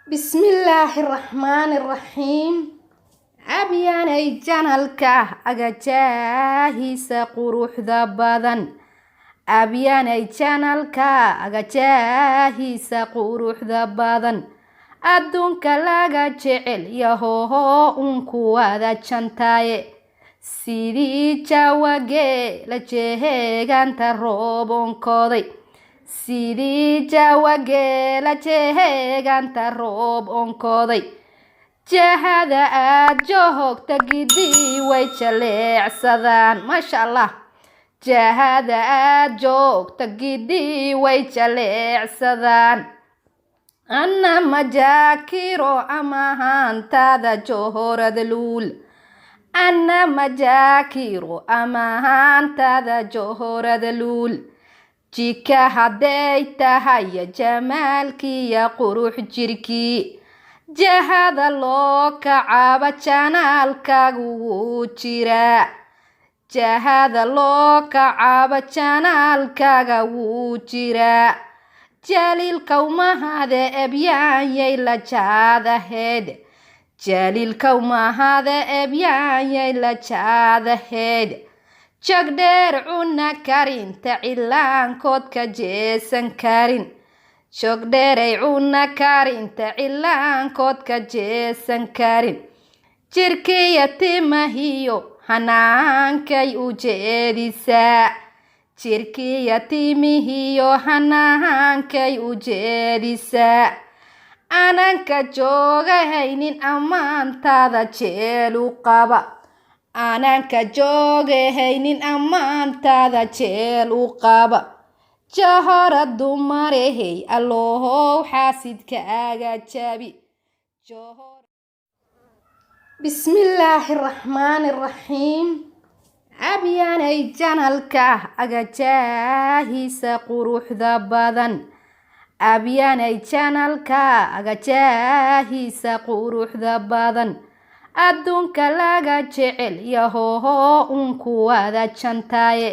Bismillaahi raxmaani raxiim. Abyaanay janalka agajaahiisa quruxda badan. Abyaanay janalka agajaahiisa quruxda badan. Adduunka laga jecel yahoho unkuwada jantaaye. Sidii jawagee la jeeganta roob onkooday. Sidii jawagee la jeeganta roob onkooday. Jahada aad joogta gidii way jaleecsadaan. Maasha Allah. Jahada aad joogta gidii way jaleecsadaan. Anna majaakiro ama haantaada johorada luul. Anna majaakiro ama haantaada johorada luul. Jika hadday tahay jamaalkiya qurux jirkii. Jahada loo kacaaba janaalkaagu wuu jiraa. Jahada loo kacaaba janaalkaaga wuu jiraa. Jaliilkow mahade ebyaanyay la jaadaheed. Jaliilkow mahade ebyaanyay la jaadaheed. Jogdheer cuna karinta cilaankood ka jeesan karin. Jogdheeray cuna karinta cilaankood ka jeesan karin. Jirkiya timahiyo hanaankay u jeedisaa. Jirkiya timihiyo hanaankay u jeedisaa. Ananka joogahaynin ammaantaada jeel u qaba. Ananka joogahaynin ammaantaada jeel u qaba. Jahora dumarehey allohow xaasidkaaga jabi. Bismillaahi raxmaani raxiim. Abyaanay janalka agajaahiisa quruxda badan. Abyaanay janalka agajaahiisa quruxda badan. Adduunka laga jecel yahoho unkuwada jantaaye.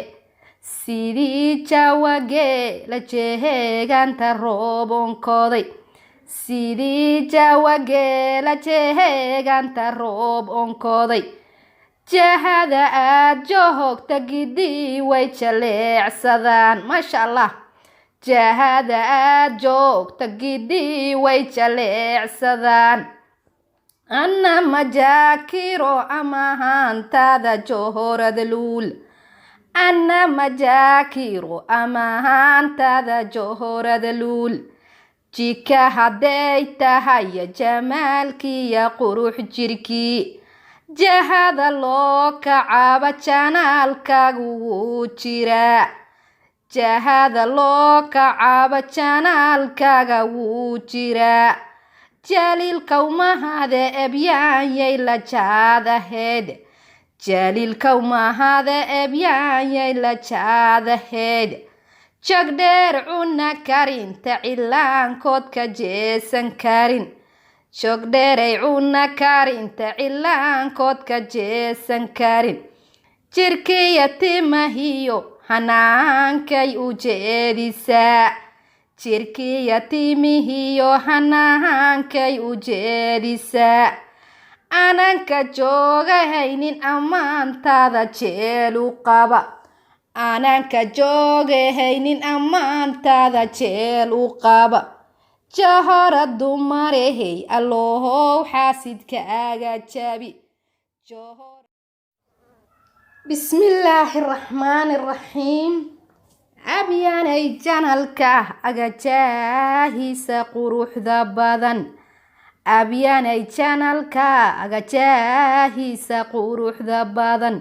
Sidii jawagee la jeeganta roob onkooday. Sidii jawagee la jeeganta roob onkooday. Jahada aad joogta gidii way jaleecsadaan. Maasha Allah. Jahada aad joogta gidii way jaleecsadaan. Anna majaakiro ama haantaada johorada luul. Anna majaakiro ama haantaada johorada luul. Jika hadday tahay jamaalkiya qurux jirkii. Jahada loo kacaaba janaalkaagu wuu jiraa. Jahada loo kacaaba janaalkaaga wuu jiraa. Jaliilkow mahade ebyaanyay la jaadaheed. Jaliilkow mahade ebyaanyay la jaadaheed. Jogdheer cuna karinta cilaankood ka jeesan karin. Jogdheeray cuna karinta cilaankood ka jeesan karin. Jirkiya timahiyo hanaankay u jeedisaa. Jirkiya timihiyo hanaankay u jeedisaa. Ananka joogahaynin ammaantaada jeel u qaba. Ananka joogahaynin ammaantaada jeel u qaba. Jahora dumarehey allohow xaasidkaaga jabi. Bismillaahi raxmaani raxiim. Abyaanay janalka agajaahiisa quruxda badan. Abyaanay janalka agajaahiisa quruxda badan.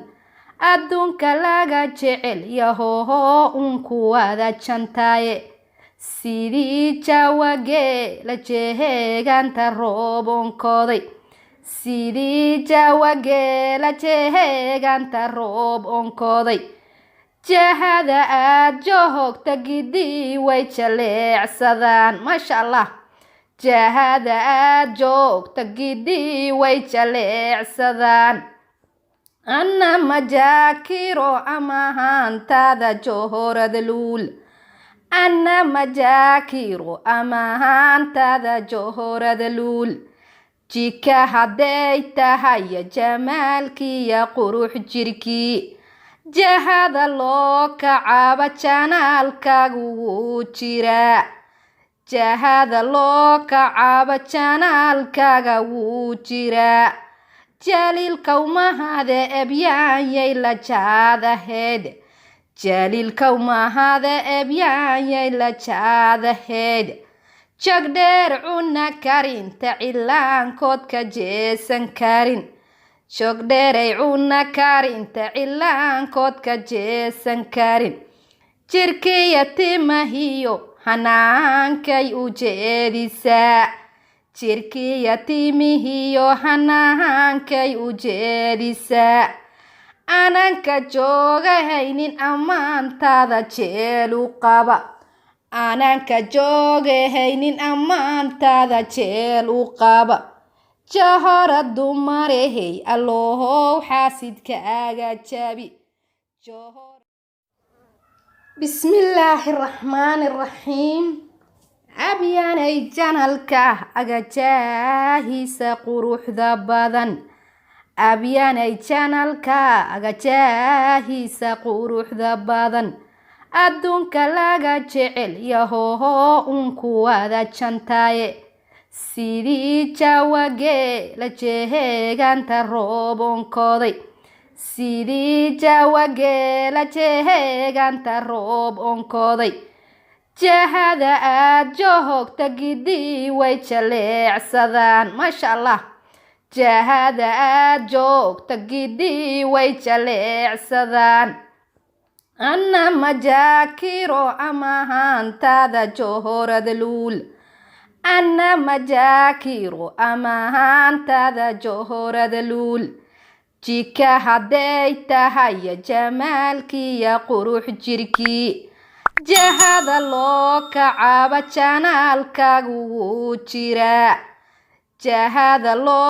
Adduunka laga jecel yahoho unkuwada jantaaye. Sidii jawagee la jeeganta roob onkooday. Sidii jawagee la jeeganta roob onkooday. Jahada aad joogta gidii way jaleecsadaan. Maasha Allah. Jahada aad joogta gidii way jaleecsadaan. Anna majaakiro ama haantaada johorada luul. Anna majaakiro amahaantada johorada luul. Jika hadday tahay jamaalkiya qurux jirkii, jahada loo kacaaba janaalkaagu wuu jiraa. Jahada loo kacaaba janaalkaaga wuu jiraa. Jaliilkow mahade ebyaanyay la jaadaheed. Jaliilkow mahade ebyaanyay la jaadaheed. Jogdheer cuna karinta cilaankood ka jeesan karin. Jogdheeray cuna karinta cilaankood ka jeesan karin. Jirkiya timahiyo hanaankay u jeedisaa. Jirkiya timihiyo hanaankay u jeedisaa. Ananka joogahaynin ammaantaada jeelu qaba. Ananka joogahaynin ammaantaada jeel u qaba. Jahora dumarehey allohow xaasidkaaga jabi. Bismillaahi raxmaani raxiim. Abyaanay janalka agajaahiisa quruxda badan. Abyaanay janalka agajaahiisa quruxda badan. Adduunka laga jecel yahoho unkuwada jantaaye. Sidii jawagee la jeeganta roob onkooday. Sidii jawagee la jeeganta roob onkooday. Jahada aad joogta gidii way jaleecsadaan. Maasha allah. Jahada aad joogta gidii way jaleecsadaan. Anna majaakiro amahaantada johorada luul. Anna majaakiro amahaantada johorada luul. Jika hadday tahay jamaalkiya qurux jirkii, jahada loo kacaaba janaalkaagu wuu jiraa. Jahada loo